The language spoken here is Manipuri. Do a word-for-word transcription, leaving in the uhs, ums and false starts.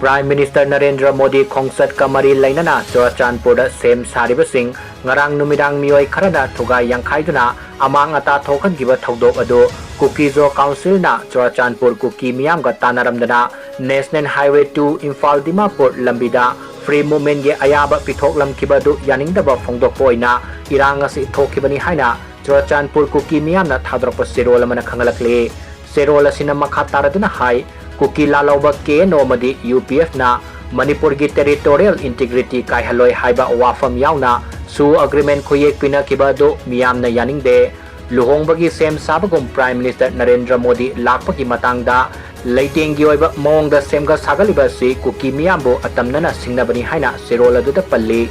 Prime Minister ꯅꯔꯦꯟꯗ꯭ꯔ ꯃꯣꯗꯤ ꯈꯣꯡꯆꯠꯀ ꯃꯔꯤ ꯂꯩꯅꯅ ꯆꯨꯔꯆꯥꯟꯄꯨꯔꯗ ꯁꯦꯝ ꯁꯥꯔꯤꯕꯁꯤꯡ ꯉꯔꯥꯡ ꯅꯨꯃꯤꯗꯥꯡ ꯃꯤꯑꯣꯏ ꯈꯔꯅ ꯊꯨꯒꯥꯏ ꯌꯥꯡꯈꯥꯏꯗꯨꯅ ꯑꯃꯥꯡ ꯑꯇꯥ ꯊꯣꯛꯍꯟꯈꯤꯕ ꯊꯧꯗꯣꯛ ꯑꯗꯨ ꯀꯨꯀꯤꯖꯣ ꯀꯥꯎꯟꯁꯤꯜꯅ ꯆꯨꯔꯆꯥꯟꯄꯨꯔ ꯀꯨꯀꯤ ꯃꯤꯌꯥꯝꯒ ꯇꯥꯟꯅꯔꯝꯗꯅ National Highway two Imphal Dimapur ꯂꯝꯕꯤꯗ free movementꯀꯤ ꯑꯌꯥꯕ ꯄꯤꯊꯣꯛꯂꯝꯈꯤꯕ ꯑꯗꯨ ꯌꯥꯅꯤꯡꯗꯕ ꯐꯣꯡꯗꯣꯛꯄ ꯑꯣꯏꯅ ꯏꯔꯥꯡ ꯑꯁꯤ ꯊꯣꯛꯈꯤꯕꯅꯤ ꯍꯥꯏꯅ ꯆꯨꯔꯆꯥꯟꯄꯨꯔ ꯀꯨꯀꯤ ꯃꯤꯌꯥꯝꯅ ꯊꯥꯗꯣꯔꯛꯄ ꯆꯦꯔꯣꯜ ꯑꯃꯅ ꯈꯪꯍꯜꯂꯛꯂꯤ꯫ ꯆꯦꯔꯣꯜ ꯑꯁꯤꯅ ꯃꯈꯥ ꯇꯥꯔꯗꯨꯅ ꯍꯥꯏ, ꯀꯨꯀꯤ ꯂꯥꯜꯍꯧꯕ ꯀꯦ ꯑꯦꯟ ꯑꯣ ꯑꯃꯗꯤ ꯌꯨ ꯄꯤ ꯑꯦꯐꯅ ꯃꯅꯤꯄꯨꯔꯒꯤ territorial integrity ꯀꯥꯏꯍꯜꯂꯣꯏ ꯍꯥꯏꯕ ꯋꯥꯐꯝ ꯌꯥꯎꯅ ꯁꯨ ꯑꯦꯒ꯭ꯔꯤꯃꯦꯟ ꯈꯨꯌꯦꯛ ꯄꯤꯅꯈꯤꯕ ꯑꯗꯨ ꯃꯤꯌꯥꯝꯅ ꯌꯥꯅꯤꯡꯗꯦ꯫ ꯂꯨꯍꯣꯡꯕꯒꯤ ꯁꯦꯝ ꯁꯥꯕꯒꯨꯝ Prime Minister ꯅꯔꯦꯟꯗ꯭ꯔ ꯃꯣꯗꯤ ꯂꯥꯛꯄꯒꯤ ꯃꯇꯥꯡꯗ ꯂꯩꯇꯦꯡꯒꯤ ꯑꯣꯏꯕ ꯃꯑꯣꯡꯗ ꯁꯦꯝꯒꯠ ꯁꯥꯒꯠꯂꯤꯕ ꯑꯁꯤ ꯀꯨꯀꯤ ꯃꯤꯌꯥꯝꯕꯨ ꯑꯇꯝꯅꯅ ꯁꯤꯡꯅꯕꯅꯤ ꯍꯥꯏꯅ ꯆꯦꯔꯣꯜ ꯑꯗꯨꯗ ꯄꯜꯂꯤ꯫